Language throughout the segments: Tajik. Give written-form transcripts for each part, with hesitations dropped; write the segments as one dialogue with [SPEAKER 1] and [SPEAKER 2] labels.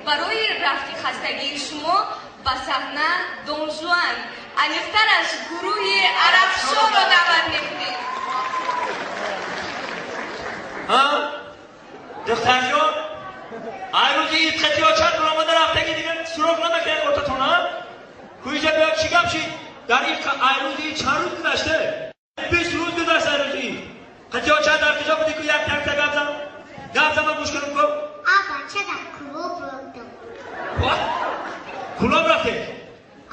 [SPEAKER 1] Барои рафти хастагии шумо ба саҳна Дон Жуан, аниқтараш гурӯҳи Арабшоро даъват мекунем.
[SPEAKER 2] Ҳа? Духтарҷон, ай рӯзи ид қати очат баромада рафтаги, дигар суроғ намекунед отатон, а? Куиҷа биё, чӣ гап шид? Дар ин ай рӯзи ид чанд рӯз гузаште? 20 рӯз гузашт ай рӯзи ид. Қати очат дар куҷо будӣ ку, як такта гап зан? Гап зан, ман гӯш кунам ку.
[SPEAKER 3] А бача дар клуб рафтам.
[SPEAKER 2] Клуб рафте?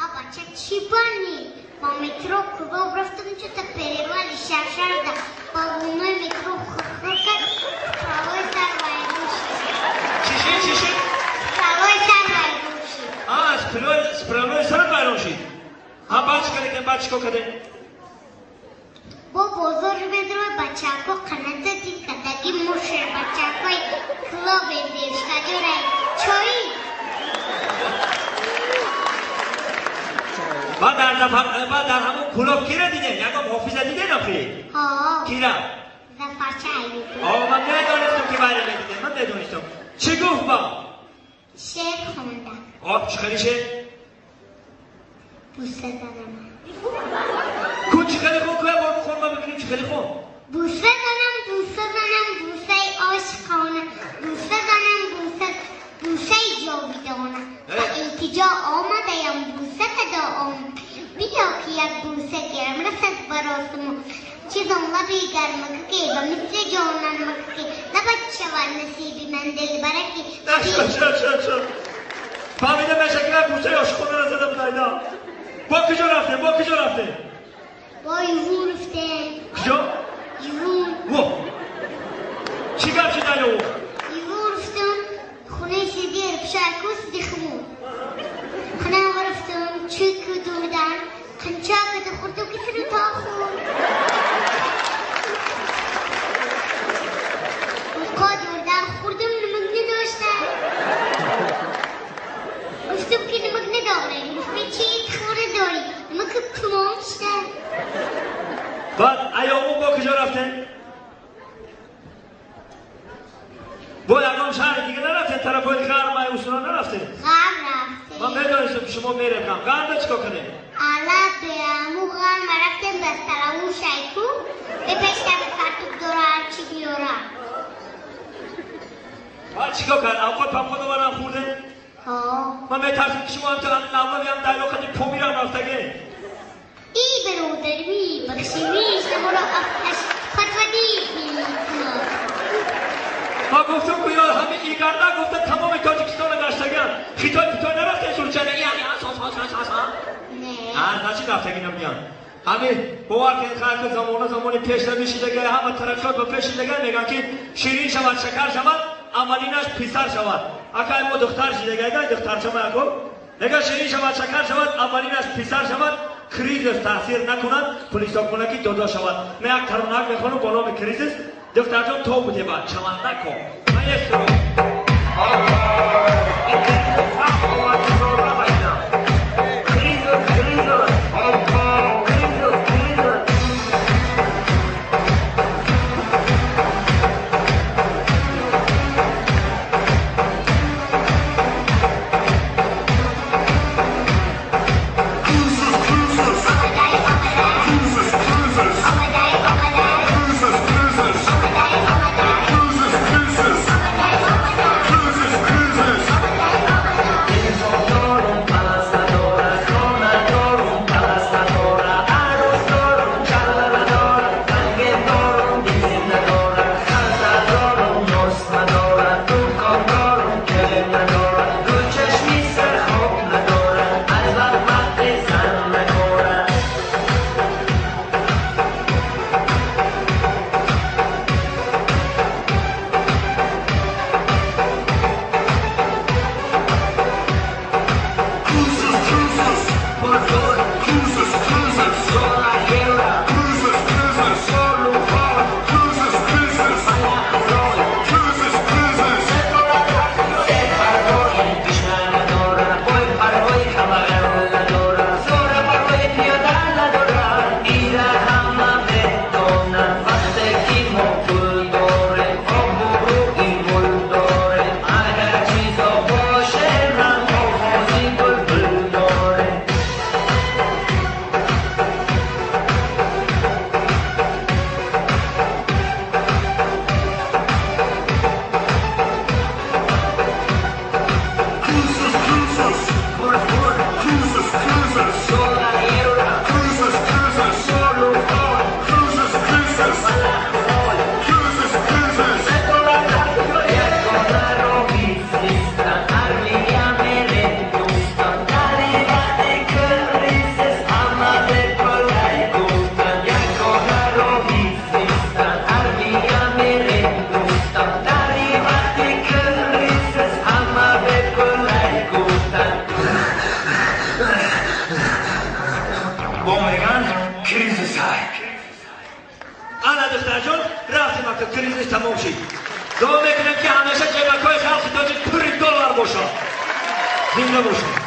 [SPEAKER 3] А бача чӣ бани? Ба метро клуб рафтам, чута перевали шаршарда. Ба луной метро хурхур кард, правой сар вайрон шид.
[SPEAKER 2] Чӣ шид, чӣ шид?
[SPEAKER 3] Правой сар вайрон шид.
[SPEAKER 2] А, справой сар вайрон шид. А баъд чӣ кардем, баъд чӣ кор кардем?
[SPEAKER 3] Бо бозор медрои бачаҳако қаната дид кадаги мушер бачаҳакои клубе девушкаҷорай чои.
[SPEAKER 2] Баъд дар ҳамон клуб кира дидем? Ягон ҳофиза дидем охи?
[SPEAKER 3] Ҳо.
[SPEAKER 2] Кира?
[SPEAKER 3] Зафарча Аюбов.
[SPEAKER 2] О, ман медонистам ки вайра медидем, ман медонистам. Чӣ гуфт ба?
[SPEAKER 3] Шеър хонда.
[SPEAKER 2] О, чӣ хели шеър?
[SPEAKER 3] Буса занам.
[SPEAKER 2] Ку чӣ хели хон, ку як бор бихон, ман бибинем чӣ хели хон.
[SPEAKER 3] Буса занам, буса занам, бусаи ошиқона, буса занам, буса, бусаи ҷовидона. Ба илтиҷо омадаям, буса фадо ом. Биё ки як буса гирам, расад ба ростумо. Чизон лаби гармакаке, ба мисли ҷонан макаке, лабат шавад насиби ман дилбараки.
[SPEAKER 2] Шо, шо, шо. Фаҳмида меша ки як бусаи ошиқона зада буд айда. Бо куҷо рафтем, бо куҷо рафтем?
[SPEAKER 3] Бо Ювун рафтем.
[SPEAKER 2] Куҷо?
[SPEAKER 3] Ювун.
[SPEAKER 2] Во. Чӣ гап шид ай Ювун?
[SPEAKER 3] Ювун рафтем, хонаи сиди Рабшаку, сиди хумун. Хонаам рафтем, чӯй кудурдан, қанча када хӯрдум ки сиру то хӯрд. Уқо дурдан хӯрдум, намак надоштам. Гуфтум ки намак надорем. Гуфт ки чӣ хӯра дорӣ? Намак тамом шуда.
[SPEAKER 2] Баъд айёмун бо куҷо рафтем? Бо ягон шаҳри дига нарафтем, тарафҳои ғарб ай усула нарафтем?
[SPEAKER 3] Ғарб рафтем.
[SPEAKER 2] Ман медонистам ки шумо мерефтам. Ғарбда чӣ кор кардем?
[SPEAKER 3] Ала бераму ғарба рафтем, ба сараву шайку, бе пештаби фартук дора ҳарчи биёра.
[SPEAKER 2] Баъд чӣ кор кард? Авқот памход овардан хӯрдем?
[SPEAKER 3] Ҳо.
[SPEAKER 2] Ман метарсим ки шумо ҳамто лавлавиам дайлоқати помирам рафтаге.
[SPEAKER 3] И бародар, мебахшӣ, мешнаморо афташ фатвадид мекунад.
[SPEAKER 2] Ма гуфтум ку ёр ҳамин игарда гуфта тамоми Тоҷикистона гаштаган. Хитой Хитой нарафтем сурчана и ҳами ас ас ас ас ас а?
[SPEAKER 3] Не.
[SPEAKER 2] А, значит рафтаги набудиян. Ҳамин бовар кунед, хайр, замона замони пешравӣ шидагай, ҳама тараққиёт ба пеш шидагай, мегӯянд ки ширин шавад, шакар шавад, аввалинаш писар шавад. Акай мо духтар шидагай, дай духтарчама яко. Мегӯяд ширин шавад, шакар шавад, аввалинаш писар шавад, кризис таъсир накунад, пулисокунаки додо шавад. Ман як таронак мехонам бо номи кризис. Духтарҷон то будеба, чавандако. Маэстро. Кризис, кризис. Кризис, кризис.
[SPEAKER 3] Кризис, кризис.
[SPEAKER 2] Дуо мекунем, ки ҳамеша ҷебакҳои халқи тоҷик пури доллар бошад. Зинда бошед.